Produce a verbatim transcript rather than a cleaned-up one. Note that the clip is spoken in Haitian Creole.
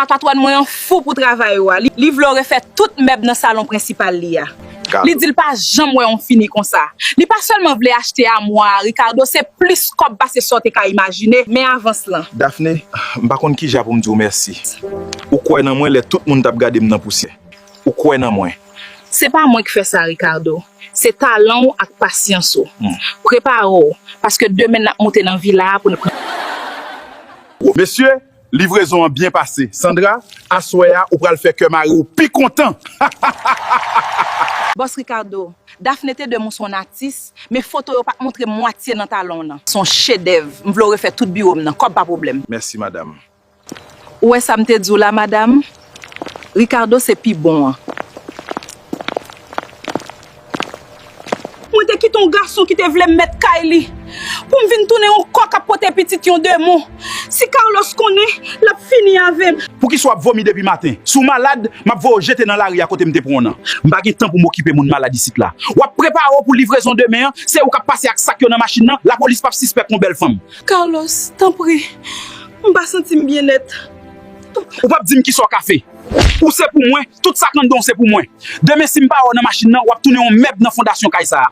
Patwòn mwen an fou pou travay ou a. Li, li vle w refè tout mèb nan salon prensipal li a. Li di l pa janm wè yon fini konsa. Li pa sèlman vle achte amwa a, Ricardo, se plis kòb pase sa w te ka imajine. Men avans lan. Daphné, m pa konn kija pou m di w mèsi. Ou kwè nan mwen lè tout moun t ap gade m nan pousyè. Ou kwè nan mwen. Se pa mwen k fè sa, Ricardo. Se talan w ak pasyans ou. Prepare w, paske demen n ap moute nan vila a pou n pran. Mesye, livrezon an byen pase. Sandra, aswè a, ou pral fè kè mari w pi kontan. Bòs Ricardo, Daphné te di m ou se yon atis, men foto yo pa t montre m mwatye nan talon w nan. Se yon chedèv. M vle w refè tout biwo m nan. Kòb pa pwoblèm. Mèsi, madanm. Ou wè sa m te di w la, madanm? Ricardo se pi bon an. Mwen te kite yon gason ki te vle m mèt kay li pou m vin tounen yon kòk ap pote pitit yon demon. Si Carlos konnen, l ap fini avè m. Poukisa w ap vomi depi maten? Si w malad, m ap voye w jete nan lari a kote m te pran w nan. M pa gen tan pou m okipe moun malad isit la. W ap prepare w pou livrezon demen an, se ou k ap pase ak sak yo nan machin nan, lapolis p ap sispèk yon bèl fanm. Carlos, tanpri, m pa santi m byennèt. Ou p ap di m kisa w ka fè. Ou se pou mwen, tout sa k anndan w se pou mwen. Demen si m pa wè w nan machin nan, w ap tounen yon mèb nan fondasyon kay sa a.